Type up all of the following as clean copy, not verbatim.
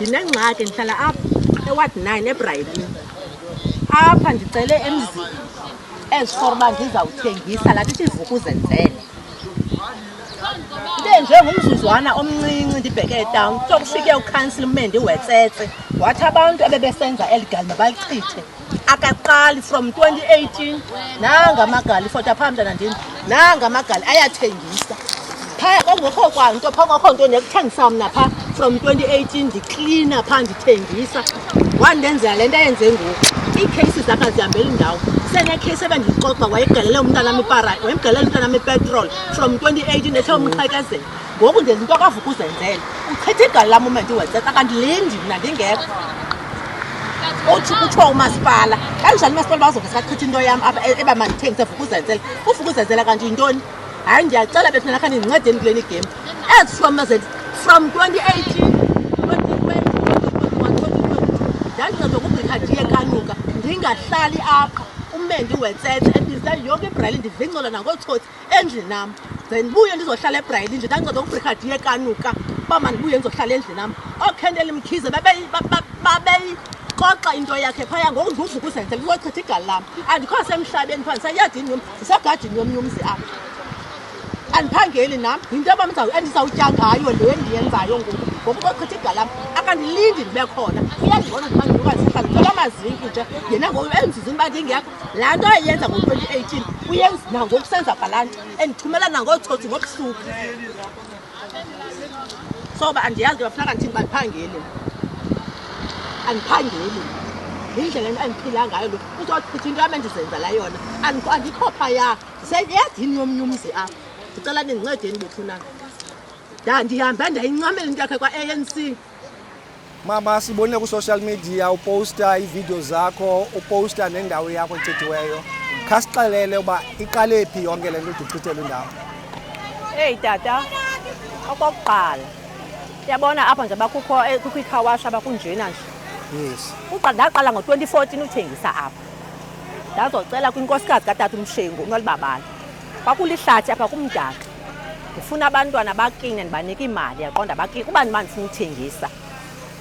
Ndinengxaki, ndihlala apha eWard 9 eBrayilini. Apha ndicele emzini as for uba ndizawuthengisa laa nto ithi Vuk'uzenzele. Ibe nje ngumzuzwana omncinci ndibheke etawuni, kuthiwa kufike ukhansila uMendi Wetsetse, wathi abantu ebebesenza eli gali mabalichithe. Akaqali from 2018, nanga amagali, fota phaa mntana ndini, nanga amagali ayathengisa. Phaya kwakungekho kwanto, phaa kwakho nto ndikuthengisa mna phaa from 2018, ndiklina phaa ndithengisa. Wandenzela le nto ayenze ngoku. Iikheyisi zakhe azihambeli ndawo. Senekheyisi ebendiyixoxa, wayegalele umntanam ipara, wayemgalele umntanam ipetrol from 2018, ethe umqhekezela. Ngoku ndenza into kaVuk'uzenzele. Uchitha igali lam uMendi Wetsetse, akandilindi mna ndingekho. Uthi kuthiwa umasipala, kanjani umasipala bazove sachitha into yam apha eba mandithengise Vuk'uzenzele. UVuk'uzenzele kanti yintoni? Hayi, ndiyacela bethuna kha nindincedeni kuleni game. As from as from 2018, 2020, 2021, 2022, ndandincedwa nguBrigadier Kanuka, ndingahlali apha. UMendi Wetsetse ebiza yonke iBrayili, ndivingcelwa nangootsotsi endlini nam. Ze ndibuye ndizohlala eBrayili nje, ndancedwa nguBrigadier Kanuka uba mandibuye ndizohlala endlini nam. OoKhendela Mkhize babeyixoxa into yakhe phaya, ngoku ndiVuk'uzenzele uzochitha igali lam. Andikho semhlabeni phaa, ndiseyadini yom, ndisegadini yomnye umzi apha. Andiphangeli nam, yinto yoba endizawutya ngayo le ndiyenzayo ngoku. Ngoku uzochitha igali lam, akandilindi ndibe khona. Uyandibona nje uba ndinuka ndisehla, ndithwele amazinki nje. Yena ngoku emzuzwini uba ndingekho, laa nto ayenza ngo-2018 uyenza nangoku, senza kwalaa nto, endithumela nangootsotsi ngobusuku. So uba andiyazi ke bafuneka ndithini, uba andiphangeli, andiphangeli. Yindlela endiphila ngayo lo. Uzochitha into yam endizenzela yona. Andikho phaya, ndiseyadini yomnye umzi apha. Ndicela nindincedeni bethunana. Ndandihambe ndayincamela into yakhe kwa-ANC. Mama, sibonile ku-social media uposta iividiyo zakho, uposta nendawo yakho echithiweyo. Khasixelele uba iqale phi yonke le nto ude uchithelwe indawo. Eyi tata, okokuqala uyabona apha nje bakukho kukho ikhawasha abakunjena nje. Ndaqala ngo-2014 uthengisa apha. Ndazocela kwinkosikazi katata uMshengu uNolibabala. Kwakulihlathi apha kumdaka. Ndifuna abantwana bakline, ndibanike imali, yaqonda bakline kuba ndima ndifuna uthengisa.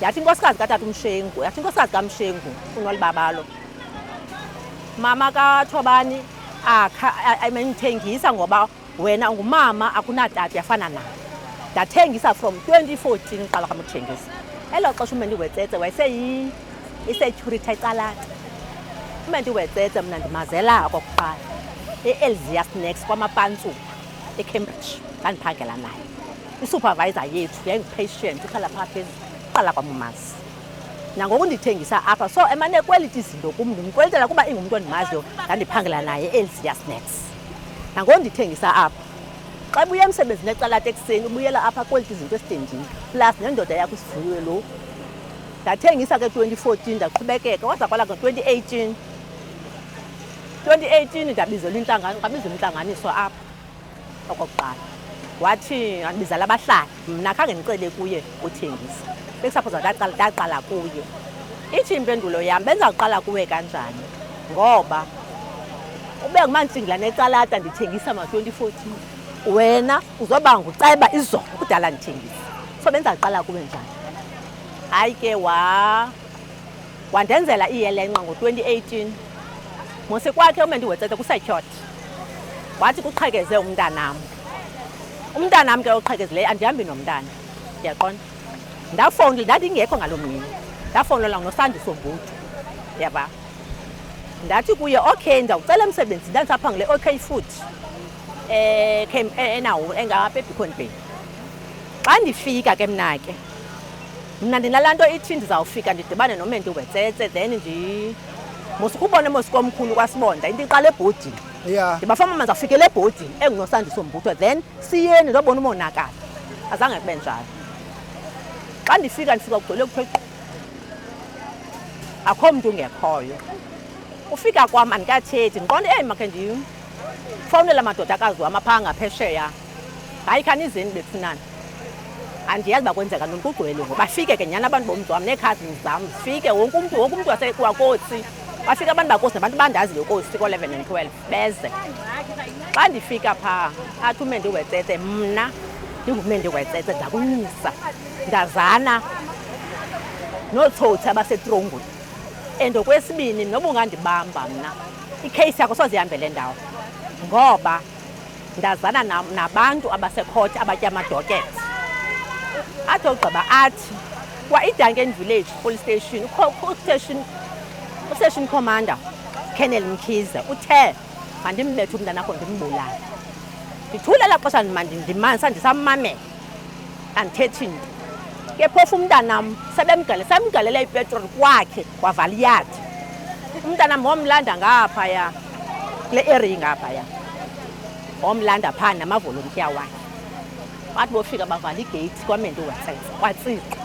Yathi inkosikazi katata uMshengu, yathi inkosikazi kaMshengu uNolibabalo, mama kaThobani, akha ndithengisa ngoba wena ungumama akunatata uyafana naye. Ndathengisa from 2014 uqala kwam uthengisa. Elo xesha uMendi Wetsetse wayeseyi i-security eCalata. UMendi Wetsetse mna ndimazela okokuqala e-Elzia Snacks kwaMapantsula eCambridge, ndandiphangela naye. I-supervisor yethu yayingupatient, uhlala phaa phezulu, uqala kwam umazi. Nangoku ndithengisa apha, so emane ekwelita izinto kum, ndimkwelitela kuba ingumntu endimaziyo, ndandiphangela naye e-Elzia Snacks. Nangoku ndithengisa apha. Xa ebuya emsebenzini eCalata ekuseni, ubuyela apha akwelita izinto esitendini, plus nendoda yakho isivuyiwe lo. Ndathengisa ke 2014, ndaqhubekeka, waza kwala ngo-2018. 2018 ndabizelwa intlangano, kwabizelwa intlanganiso apha okokuqala. Wathi andibizela abahlali, mna khange ndicele kuye uthengisa. Bekusaphoza ndaqala kuye. Ithi impendulo yam, bendizawuqala kuwe kanjani? Ngoba ube ngumantsingilane eCalata ndithengisa ma-2014. Wena uzoba nguceba izolo kudala ndithengisa. So bendizawuqala kuwe njani? Hayi ke wandenzela iyelenqa ngo-2018. Mose kwakhe uMendi Wetsetse kusetyhot. Wathi kuqhekeze umntanam. Umntanam ke oqhekezileyo, andihambi nomntana. Ndiyaqonda. Ndafowunela, ndandingekho ngaloo mini. Ndafowunelwa nguNosandiso Mbuthu. Yava. Ndathi kuye, okay, ndizawucela emsebenzini. Ndandisaphangele okay futhi. Enawo engapha eBeacon Bay. Xa ndifika ke mna ke, mna ndinalaa nto ithi ndizawufika ndidibane noMendi Wetsetse, then ndi mos kubone mos komkhulu kwaSibonda, into iqala ebhodini. Ndibafama mna ndizawufikela ebhodini enguNosandiso Mbutho, then siyeni ndobona umonakalo. Azange kube njalo. Xa ndifika, ndifika kugcwele kuthe qhu. Akho mntu ungekhoyo. Ufika kwam andikathethi, ndiqonde eyi makhe ndifowunele amadodakazi wam apha ngaphesheya. Hayi khanizeni bethunana. Andiyazi uba kwenzeka ntoni, kugcwele ngoku. Bafike ke nyhani abantu bomzi wam nee-cousins zam, zifike wonke umntu, wonke umntu waseKwakosi. Bafike abantu bakosi nabantu bandaziyo kosi ko-11 and 12 beze. Xa ndifika phaa athi uMendi Wetsetse, mna ndinguMendi Wetsetse ndakumisa ndazana Nootsotsi abasetrongweni. And okwesibini, noba ungandibamba mna, ikheyisi yakho soze ihambe le ndawo, ngoba ndazana nabantu abasekhothi abatya amadokethi. Athi ogqiba athi kwa iDuncan Village Police Station, ustation commander Colonel Mkhize uthe mandimbethe umntanakho ndimbulale. Ndithule elaa xesha, ndimanisa, ndisammamela, andithethi nto. Ke phofu umntanam semgalele ipetroli kwakhe, wavala iyadi. Umntanam womlanda ngaphaya kule area ngaphaya, womlanda phaa namavolontiya wakhe. Bathi bofika bavala igeyithi kwaMendi Wetsetse, kwatsixwa.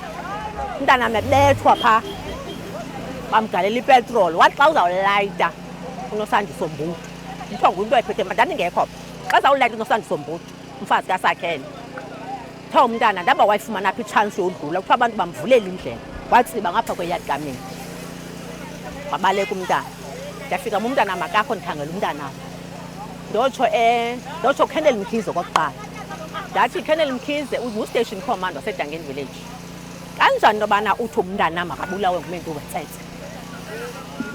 Umntanam ebethwa phaa, bamgalela ipetroli. Wathi xa uzawulayita uNosandiso Mbutu, kuthiwa ngumntu wayephethe, ndandingekho, xa uzawulayita uNosandiso Mbutu, umfazi kaSakhele, kuthiwa umntana ndaba wayifumana phi itshansi yodlula, kuthiwa abantu bamvulela indlela, watsiba ngapha kweyadi kaMendi, wabaleka umntana. Ndiyafika umntana makakho, ndikhangela umntanam. Ndotsho Colonel Mkhize okokuqala. Ndathi, Colonel Mkhize, ungu-station commander waseDuncan Village, kanjani into yobana uthi umntanam makabulawe nguMendi Wetsetse?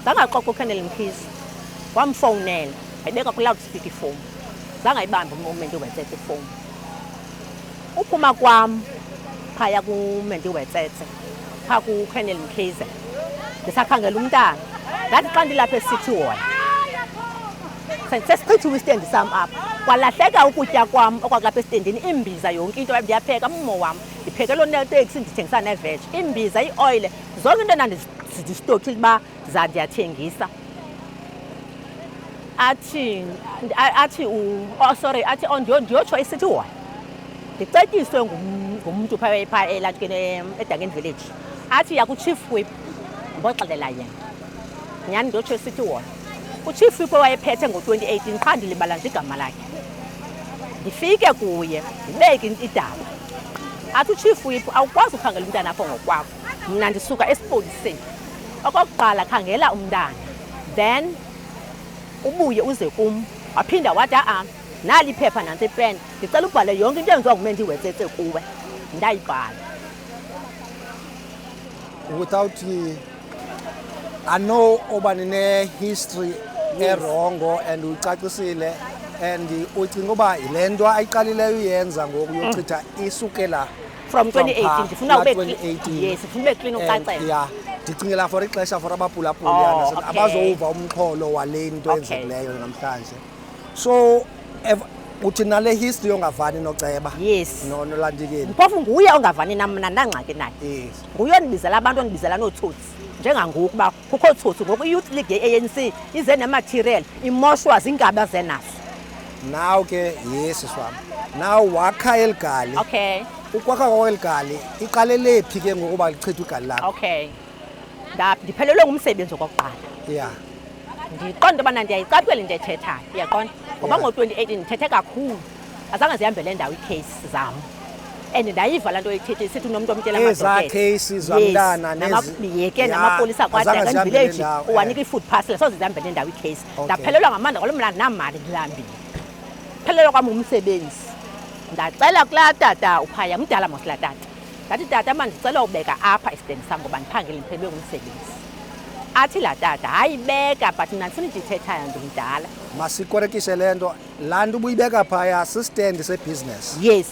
Zange axoxe uColonel Mkhize, wamfowunela, wayibeka kwi-loudspeaker ifowuni, zange ayibambe uMendi Wetsetse ifowuni. Uphuma kwam phaya kuMendi Wetsetse, phaa kuColonel Mkhize, ndisakhangela umntana, ndathi xa ndilapha eCity Hall, sesichithiwe istendi sam apha, kwalahleka ukutya kwam okwakulapha estendini, iimbiza, yonke into. Ndiyapheka mmo wam, ndiphekela ooneteksi, ndithengisa neveji, iimbiza, ioyile, zonke into endandizistokile uba ndiyathengisa. Athi, oh sorry, athi, oh, ndiyotsho eCity Hall, ndicetyiswe ngumntu phaa elantikeni eDuncan Village, athi ya ku-chief whip, mboxelela yena. Nyhani ndiyotsho eCity Hall, uchief whip owayephethe ngo-2018, qha ndilibala nje igama lakhe. Ndifike kuye, ndibeke idaba. Athi uchief whip, awukwazi ukhangela umntana akho ngokwakho, mna ndisuka esipoliseni. Okokuqala khangela umntana, then ubuye uze kum. Waphinda wathi, a-a, nali iphepha, nantsi ipeni, ndicela ubhale yonke into eyenziwa nguMendi Wetsetse kuwe. Ndayibhala. Without, I know oba nine-history erongo and uyicacisile, and ucinga uba yile nto ayiqalileyo uyenza ngoku yochitha isukela from 2018. Ndifuna ube 2018. Yes, ndifuna ube clean, And, ucacele. Yeah, ndicingela for ixesha for abaphulaphuli, abazowuva umxholo wale nto yenzekileyo namhlanje. So uthi nale history yongavani noceba Yes. nolantikeni. Phofu nguye ongavani nam, mna ndangxaki naye. Nguye ondibizela abantu, ondibizela nootsotsi, njengangoku uba kukho tsotsi ngoku. I-Youth League ye-ANC ize nematerial, imoshwa ziinkabi azenazo. Now ke, yes swam, now wakha eli gali. Ukwakha kwakho eli gali iqalele phi ke ngokuba lichithe igali lakho? Okay, ndiphelelwe ngumsebenzi okokuqala. Ndiqonda ubana ndiyayicaphukela into ethethayo, uyaqonda, ngoba ngo-2018 ndithethe kakhulu, azange zihambe le ndawo iikheyisi zam, and ndayiva laa nto ithethe isithi unomntu omtyela. Ezaa kheyisi zamntana. Yeke namapolisa azange kwaDuncan zihambe le Village ndawo, uwanika i-food parcel, soze zihambe le ndawo ikheyisi. Ndaphelelwa ngamandla kwalo, mna ndinamali, ndilambile. Phelelwa kwam ngumsebenzi, ndacela kulaa tata uphaya, mdala mos laa tata, ndathi, tata ma, ndicela ubeka apha isitendi sam ngoba ndiphangele, ndiphelelwe ngumsebenzi. Athi laa tata, hayi, beka, but mna ndifuna into ithethayo, ndimdala. Masikorekishe le nto, laa nto ubuyibeka phaya sistendi sebhizinesi? Yes.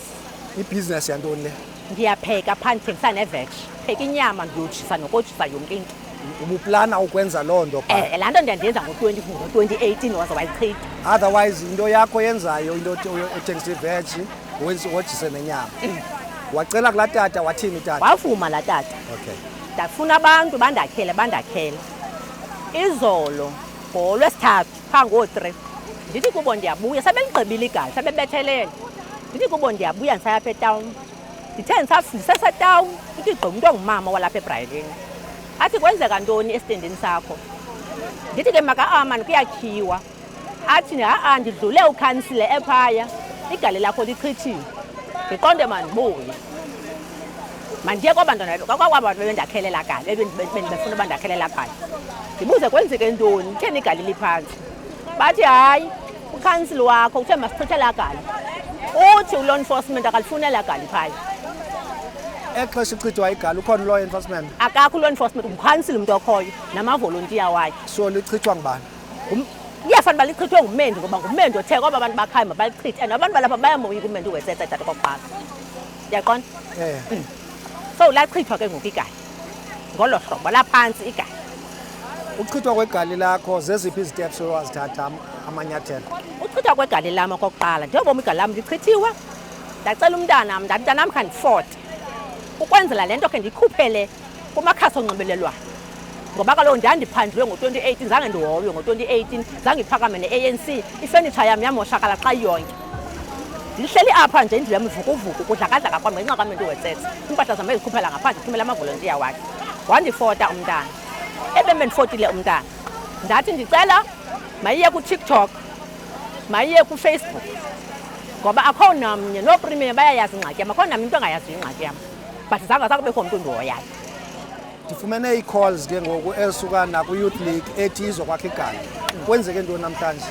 Ibhizinesi yantoni le? Ndiyapheka phaa, ndithengisa neveji, pheka inyama, ndiyotshisa nokotshisa, yonke into. Ubuplana ukwenza loo nto phaa? Laa nto ndiyandiyenza ngo-2018, waze wayichitha. Otherwise into yakho yenzayo, into othengisa iveji, wojise nenyama. Wacela kulaa tata, wathini utata? Wavuma laa tata. Ndafuna abantu bandakhele, bandakhele. Izolo ngoLwesithathu phaa ngoo-3, ndithi kubo ndiyabuya, sebeligqibile igali, sebebethelele. Ndithi kubo ndiyabuya, ndisaya apha etawuni. Ndithe ndisesetawuni, ithi gqi umntu ongumama walapha eBrayeleni, athi, kwenzeka ntoni esitendini sakho? Ndithi ke maka-amani, kuyakhiwa. Athi, ha-a, ndidlule ukhansile ephaya, igali lakho lichithiwe. Ndiqonde mandibuye, mandiye kwabantwana, kwaba bantu bebendakhele laa gali, bendibefuna uba ndakhele laa gali, ndibuze kwenzeke ntoni, kutheni igali liphantsi. Bathi, hayi, ukhansili wakho uthe masichithe laa gali, uthi u-law enforcement akalifuni elaa gali phaya. Exesha ichithwa igali ukhona law enforcement? Akakho law enforcement, ngukhansila umntu okhoyo namavolontiya wayo. So lichithwa ngubani? Iyafana uba lichithwe ngumendi, ngoba ngumendi othe kwaba bantu bakhaya mabalichithe, and abantu balapha bayamoyika umendi wetsetse, tata, okokuqala. Uyaqonda? Eh. So lachithwa ke ngoku igali ngolo hlobo, laphantsi igali. Uchithwa kwegali lakho, zeziphi iziteps owazithatha, amanyathelo? Uchithwa kwegali lam, okokuqala, njengoba igali lam lichithiwe, ndacela umntanam, ndathi, "Mntanam, khandifote ukwenzela le nto khe ndiyikhuphele kumakhasi onxibelelwano," ngoba kaloku ndandiphandliwe ngo-2018, zange ndihoywe ngo-2018, zange iphakame ne-ANC. Ifenitsha yam yamoshakala xa iyonke. Ndihleli apha nje, indlu yam ivukuvuku, kudlakadlaka kwam ngenxa kamentu wetsetse. Iimpahla zam ezikhuphela ngaphandle, thumela amavolontiya wakhe. Wandifota umntana. Ebemendifotile umntana, ndathi ndicela mayiye kuTikTok, mayiye kuFacebook, ngoba akho namnye, noopremier bayayazi ingxaki yam, akho namnye umntu ongayaziyo ingxaki yam, but zange zakubekho mntu ndihoyayo. Ndifumene ii-calls ke ngoku esuka nakwi-youth league ethi izokwakha igali. Kwenzeke ntoni namhlanje?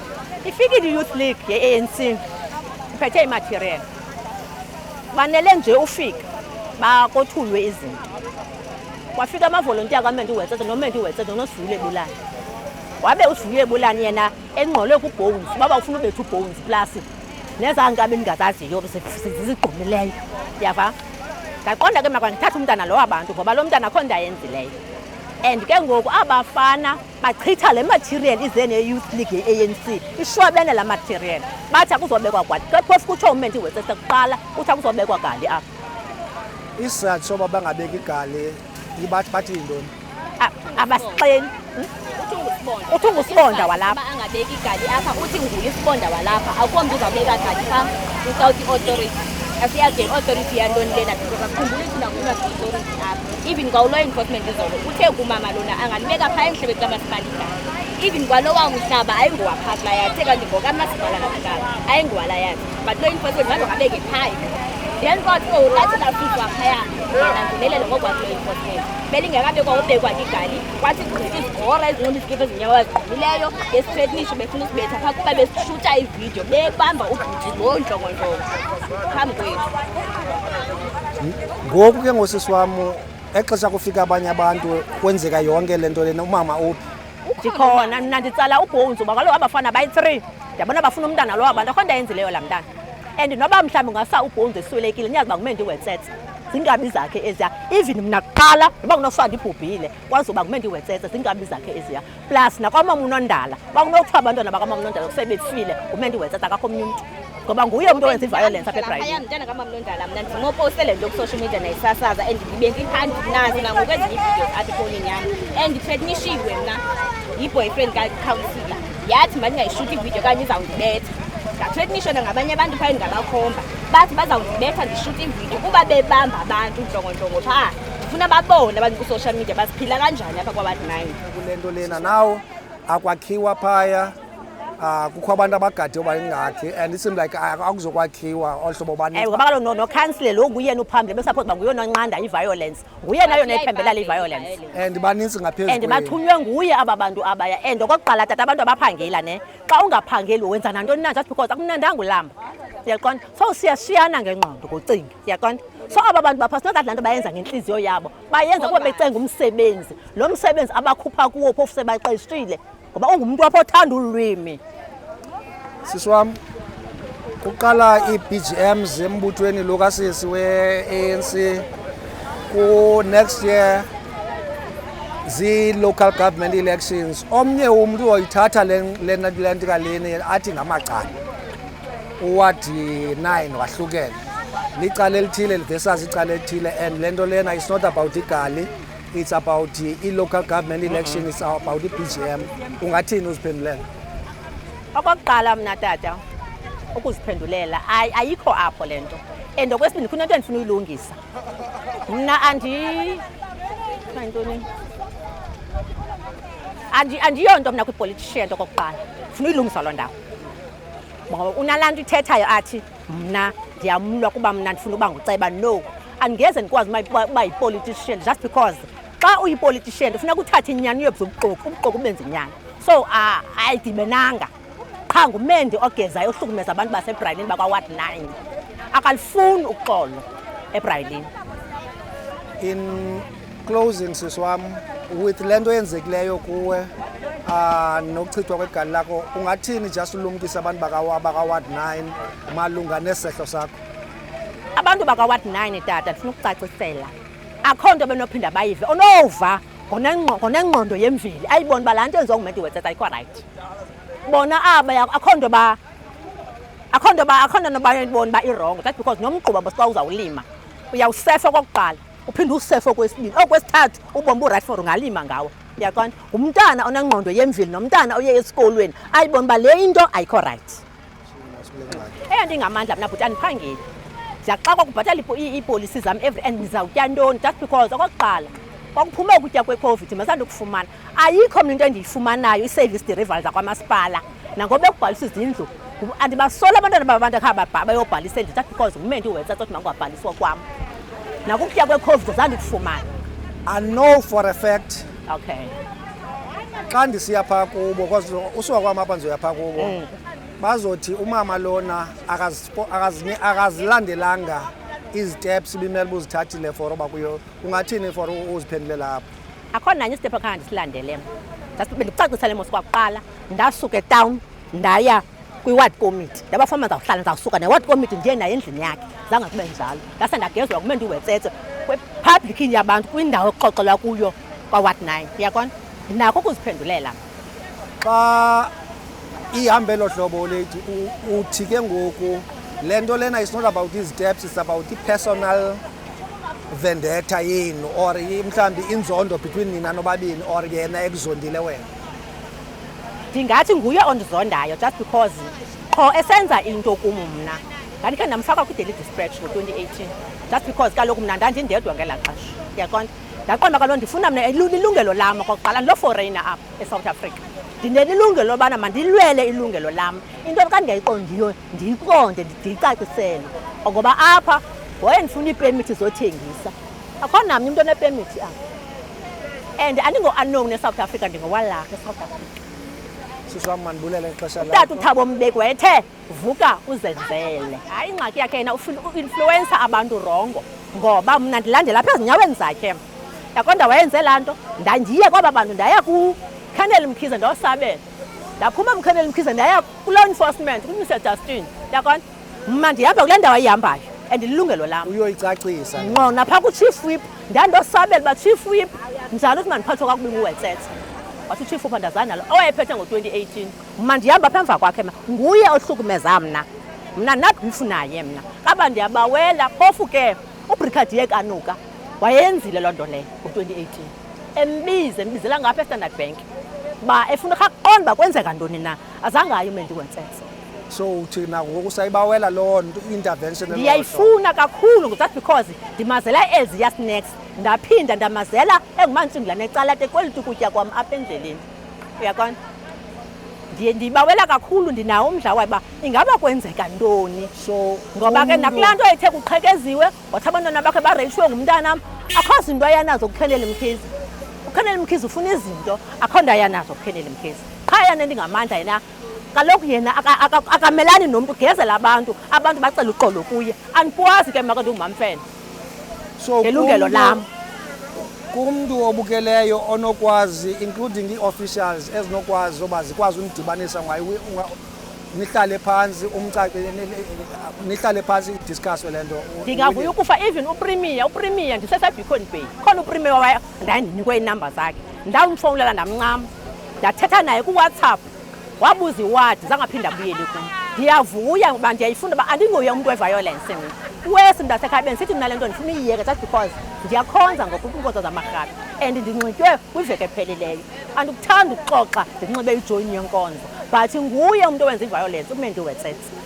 Ifikile i-youth league ye-ANC iphethe imaterial. Banele nje ufika bakothulwe izinto. Kwafika amavolontiya kaMendi Wetsetse noMendi Wetsetse noSivuyile Bulani. Wabe uSivuyile Bulani yena engqolwe kuBones, baba ufuna ubetha uBones plus nezaa nkabi ndingazaziyo zizigqumileyo, yava. Ndaqonda ke makandithathe umntana lo wabantu, ngoba lo mntana akho nto ayenzileyo. And ke ngoku abafana bachitha le material ize ne-youth league ye-ANC, ishwabene laa material. Bathi akuzobekwa gali ke, phofu kutsho uMendi Wetsetse kuqala, uthi akuzobekwa gali apha. Isizathu soba bangabeki igali, bathi yintoni? Abasixeli. Uthi ungusibonda walapha. Angabeki igali apha, uthi nguye isibonda walapha, akukho mntu uzawubeka gali phaa without i-authority. Asiyazi i-authority yantoni lena, because asikhumbuli thina kuba authority apha. Even kwawu-law enforcement izolo uthe kumama lona angalibeka phaa emhlabeni kamasipala igali. Even kwalowa mhlaba ayingowaphaa kulayathi, kanti ngokamasipala kakuqala, ayingowalayathi, but law enforcement bazokabeke phaa igali. Then kwathi lathi lasuswa phaya, yena ngenelele ngokwakhe law enforcement, belingekabekwa ubekwa igali. Kwathi kufika izigora ezinxiba izikipa ezinyawo ezigqumileyo, besithreatenishe, befuna usibetha phaa, kuba besishuta ividiyo bebamba ubhuti lo ntlongontlongo phambi kwethu. Ngoku ke ngosisi wam, exesha kufika abanye abantu, kwenzeka yonke le nto lena, umama uphi? Ndikhona mna, nditsala uBones, uba kaloku abafana bayi-three, ndiyabona bafuna umntana lowo abantu, akho nto ayenzileyo laa mntana. And noba mhlawumbi ungasa uBones eswelekile, niyazi uba nguMendi Wetsetse, zinkabi zakhe eziya. Even mna kuqala, noba kunokufa ndibhubhile, kwazoba nguMendi Wetsetse, zinkabi zakhe eziya. Plus nakwamama uNondala, bakunokuthiwa abantwana bakamama uNondala kusebefile, nguMendi Wetsetse, akakho omnye umntu, ngoba nguye umntu owenza i-violence apha Phaya eBrayini. Mntana kamama Nondala, mna ndimoposte le nto ku-social media, nayisasaza, and ndibe ndiphaa, ndinazo nangoku ezinye ii-videos apha efowunini yam. And ndithreatenishiwe mna yi-boyfriend kakhansila, yathi mandingayishuti ividiyo okanye izawundibetha. Ndathreatenishwa nangabanye abantu phaa endingabakhomba, bathi bazawundibetha ndishuta ividiyo kuba bebamba abantu ntlongontlongo phaa. Ndifuna babone abantu kwi-social media basiphila kanjani apha kwa-ward 9. Kule nto lena nawo akwakhiwa phaya, kukho abantu abagade uba ingakhi, and it seems like akuzokwakhiwa olu hlobo baninzi. Ewe, ngoba kaloku nokhansile lo nguyena uphambili, besuppose uba nguyena onqanda i-violence, nguyena yona iphembelela i-violence. And baninzi ngaphezu And bathunywe nguye aba bantu abaya. And okokuqala, tata, abantu abaphangela ne, xa ungaphangeli wenza nantoni na, just because akumnandanga ulamba, uyaqonda? So siyashiyana ngengqondo ngocinga, uyaqonda? So aba bantu bapha, not that laa nto bayenza ngentliziyo yabo, bayenza kuba becenga umsebenzi, lo msebenzi abakhupha kuwo phofu sebaqeshile, ngoba ungumntu apho othanda ulwimi. Sisi wam, kuqala ii-BGMs embuthweni lo kasisi we-ANC ku-next year, zii-local government elections. Omnye umntu oyithatha le nto kaleni athi ngamacala uwadi 9 wahlukene, licala elithile versus icala elithile, and le nto lena is not about igali, it's about i-local government election, it's about i-BGM. Ungathini uziphendulela? Okokuqala mna, tata, ukuziphendulela, ayikho apho le nto. And okwesibini, kunento endifuna uyilungisa. Mna andi ntoni, andiyonto mna kwi-politician. Okokuqala ndifuna uyilungisa loo ndawo, ngoba unalaa nto ithethayo athi mna ndiyamlwa kuba mna ndifuna uba nguceba. No, andingeze ndikwazi uba yi-politician, just because xa uyi-politician kufuneka uthathe inyani uyobiza ubuxoki, ubuxoki ubenze inyani. So ayidibenanga. Qha ngumendi ogezayo ohlukumeza abantu baseBrayilini bakwa-ward 9, akalifuni uxolo eBrayilini. In closing, sisi wam, with le nto yenzekileyo kuwe nokuchithwa kwegali lakho, ungathini just ulumkisa abantu baka-ward 9 malunga nesehlo sakho? Abantu baka-ward 9, tata, ndifuna ukucacisela, akho nto benophinda bayive. Onova ngonengqondo yemveli ayibona uba laa nto yenziwa nguMendi Wetsetse ayikho right. Bona aba akho nto nobayibona uba i-wrong, just because nomgquba bosxa uzawulima uyawusefa okokuqala, uphinde usefe okwesibini, okwesithathu ubone uba u-right for ungalima ngawo. Uyaqonda? Ngumntana onengqondo yemveli nomntana oye esikolweni ayibone uba le into ayikho right. Eyona nto ingamandla mna, bhuti, andiphangeli. Ndiyaxakwa kubhatala iipolisi zam every, and ndizawutya ntoni? Just because okokuqala kwakuphume ukutya kweCOVID, masandukufumana. Ayikho mna into endiyifumanayo, i-service delivery zakwamasipala. Nangoba bekubhaliswa izindlu, andibasoli abantwana babantu akhange bayobhalisa endlini just because nguMendi Wetsetse othi makungabhaliswa kwam. Nakukutya kweCOVID zange ndikufumane. I know for a fact xa ndisiya phaa kubo, because usuka kwam apha ndizoya phaa kubo, bazothi umama lona akazilandelanga izi-steps ibimele uba uzithathile for uba kuyo. Ungathini for uziphendulela apho? Akho nanye i-step akhange ndisilandele mna. Just bendikucacisele mos kwakuqala, ndasuka etawuni ndaya kwi-ward committee, ndabafama ndizawuhlala, ndizawusuka ne-ward committee ndiye naye endlini yakhe. Zange kube njalo. Ndase ndagezwa nguMendi Wetsetse kwi-public yabantu, kwindawo ekuxoxelwa kuyo kwa-ward 9. Uyakona? Ndinakho ukuziphendulela. Xa ihambe elo hlobo lethu, uthi ke ngoku le nto lena is not about izi-steps, it's about i-personal vendetta yenu or mhlawumbi inzondo between nina nobabini, or yena ekuzondile wena? Ndingathi nguye ondizondayo, just because qho esenza into kum mna, ndandikhe ndamfaka kwi-Daily Dispatch ngo-2018, just because kaloku mna ndandindedwa ngelaa xesha. Uyaqonda? Ndaqonda kaloku ndifuna mna ilungelo lam okokuqala. Ndilo-foreigner apha eSouth Africa, ndinelilungelo lobana mandilwele ilungelo lam. Into xa ndingayiqondiyo ndiyiqonde, ndiyicacisele, ngoba apha waye ndifuna iipemithi zothengisa. Akho namnye umntu onepemithi apha, and andingo-unknown eSouth Africa, ndingowalapha eSouth Africa. Sisi wam, mandibulele ixesha Utata lakho. uThabo Mbeki wayethe vuka uzenzele. Hayi, ingxaki yakhe yena u-influencer abantu wrong, ngoba mna ndilandela apha ezinyaweni zakhe. Yaqonda? Wayenze laa nto, ndandiye kwaba bantu, ndaya kuColonel Mkhize, ndosabela. Ndaphuma kuColonel Mkhize, ndaya ku-law enforcement, kuMr Justin. Yaqonda? Mna ndihamba kule ndawo ayihambayo and lilungelo lam. Uyoyicacisa. Ngqo, naphaa ku-chief whip ndandosabela uba, "Chief whip, njani ukuthi mandiphathwe kakubi nguWetsetse?" Wathi uchief whip, "Andazani nalo owayephethe ngo-2018." Mna ndihamba apha emva kwakhe, mna nguye ohlukumeza mna. Mna ndinabhifu naye mna, kaba ndiyabawela. Phofu ke uBrigadier Kanuka wayenzile loo nto leyo ngo-2018, embize, embizela ngapha eStandard Bank uba efuna aqonde uba kwenzeka ntoni na. Azange aye uMendi Wetsetse. So uthi nangoku usayibawela loo nto, i-intervention elo hlobo? Ndiyayifuna kakhulu, just because ndimazela eziya snacks, ndaphinda ndamazela engumantsingulane ecalate kweli ukutya kwam apha endleleni. Uyaqonda? Ndiye ndiyibawela kakhulu, ndinawo umdla wayo uba ingaba kwenzeka ntoni. So ngoba ke nakulaa nto ethe kuqhekeziwe, wathi abantwana bakhe bareyishiwe ngumntanam, akho zinto ayanazo kuColonel Mkhize. UColonel Mkhize ufuna izinto, akho nto ayanazo kuColonel Mkhize. Qha yena ndingamandla yena kaloku, yena akamelani nomntu, ugezela abantu, abantu bacela uxolo kuye. Andikwazi ke mna ke, ndingumamfene so ngelungelo lam. Kumntu obukeleyo onokwazi, including ii-officials ezinokwazi uba zikwazi unidibanisa, nihlale phantsi, umcace, nihlale phantsi i-discusswe le nto. Ndingavuya ukufa. Even uPremier ndiseseBeacon Bay khona, uPremier waye ndandinikwe iinamba zakhe, ndamfowunela, ndamncama, ndathetha naye kuWhatsApp, wabuza iwadi, zangaphinda abuyele kum. Ndiyavuya uba ndiyayifunda uba andinguye umntu we-violence mna. Wesi mntasekhaya, bendisithi mna le nto ndifuna uyiyeka, just because ndiyakhonza ngoku kwiinkonzo zamarhabi and ndinxitywe kwiveki ephelileyo. Andikuthandi ukuxoxa ndinxibe ijoyini yenkonzo, but nguye umntu owenza i-violence, uMendi Wetsetse.